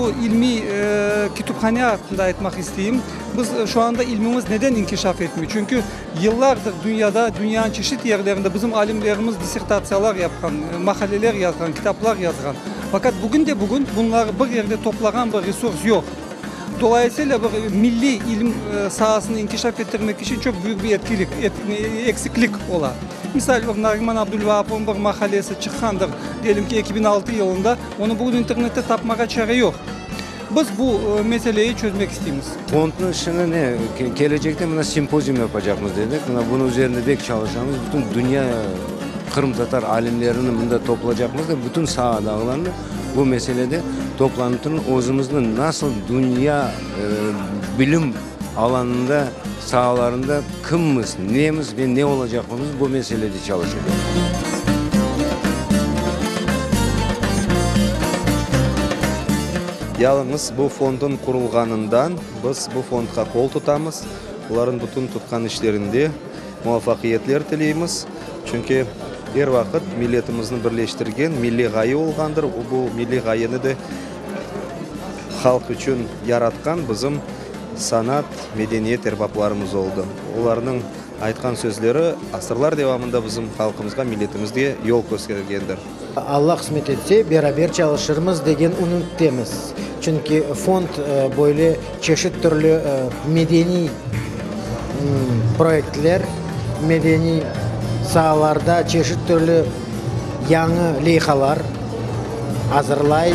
bu ilmiy kütüphane aqqında aytmaq isteyim. Biz şu anda ilmimiz neden inkişaf etmey? Çünki yıllardır dünyada, dünyanıñ çeşit yerlerinde bizim alimlerimiz dissertatsiyalar yapqan, maqaleler yazğan, kitaplar yazğan. Faqat bugün de bugün bunları bir yerde toplağan bir resurs yoq. Dolayısıyla bir milliy ilim saasını inkişaf ettirmek içün çoq büyük bir etkilik, eksiklik ola. Misal, bir Nariman Abdulvaapovnıñ bir maqalesi çıqqandır, diyelim ki, 2006 yılında, onı bugün internette tapmağa çare yoq. Biz bu meseleyi çözmek isteymiz. Fondnıñ işini ne, kelecekte mına simpozium yapacaqmız dedik, mına bunıñ üzerinde bek çalışamız, bütün dünya qırımtatar alimlerini mında toplacaqmız da, bütün saadağılarnı bu meselede toplanıp özümizni nasıl dünya bilim alanında, saalarında kimmiz, nemiz ve ne olacaqmız bu meselede çalışacaqmız. Yalıñız bu fondnıñ qurulğanından biz bu fondqa qol tutamız, olarnıñ bütün tutqan işlerinde muvafaqiyetler tileymiz, çünki er vaqıt milletimizni birleştirgen milliy ğaye olğandır, bu milliy ğayeni de halq içün yaratqan bizim sanat, medeniyet erbaplarımız oldı. Olarnıñ aytqan sözleri asırlar devamında bizim halqımızğa, milletimizge yol köstergendir. Alla qısmet etse, beraber çalışırmız degen ümüttemiz. Çünki fond böyle çeşit türlü medeniy proyektler, medeniy saalarda çeşit türlü yañı leyhalar azırlay.